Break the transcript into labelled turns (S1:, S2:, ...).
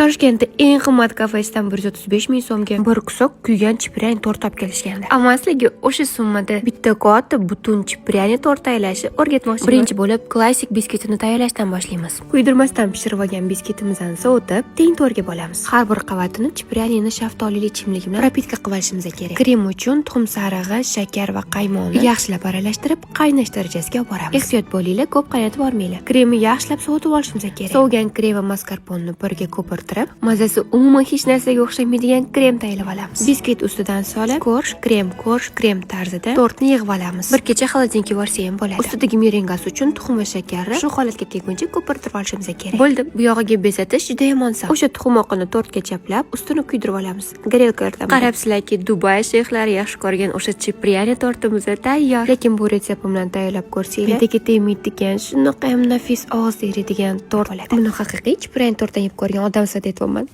S1: Toshkentda eng qimmat kafesidan 135 ming so'mga bir кусок kuygan чипряни tort olib kelishgandi. Ammo sizlarga o'sha summada bitta katta butun чипряни tort tayyorlashni o'rgatmoqchiman. Birinchi bo'lib klassik biskitini tayyorlashdan boshlaymiz. Kuydirmasdan pishirib olgan biskitimizni sovutib, teng to'rtga bo'lamiz. Har bir qavatini чипряни ni shaftolili ichimligi bilan пропитка qilib olishimiz kerak. Krem uchun tuxum sarig'i, shakar va qaymoqni yaxshilab aralashtirib, qaynash darajasiga olib boramiz. Ehtiyot bo'linglar, ko'p qaynatib yubormanglar. Kremni yaxshilab sovutib olishimiz kerak. Sovigan krem va maskarponni birga ko'pirtirib, mazasi umuman hech narsaga o'xshamaydigan krem tayyorlab olamiz. Biskvit ustidan solib, корж, krem, корж, krem tarzida tortni yig'ib olamiz. Bir kecha холодильник ka yuborsa ham bo'ladi. Ustidagi merengasi uchun tuxum va shakarni shu holatga kelguncha ko'pirtirib olishimiz kerak. Bo'ldi, bu yog'iga bezatish juda ham oson. O'sha tuxum oqini tortga chaplab, ustini kuydirib olamiz. Горелка yordamida. Qarabsizlarki, Dubay sheyxlari yaxshi ko'rgan o'sha чипряни tortimiz tayyor. Lekin bu retseptim bilan tayyorlab ko'rsanglar, degi tegmaydigan, shunaqa ham nafis, og'izda eriydigan tort bo'ladi. Buni haqiqiy чипряни tortdan yeb ko'rgan odam sifatida aytyapman.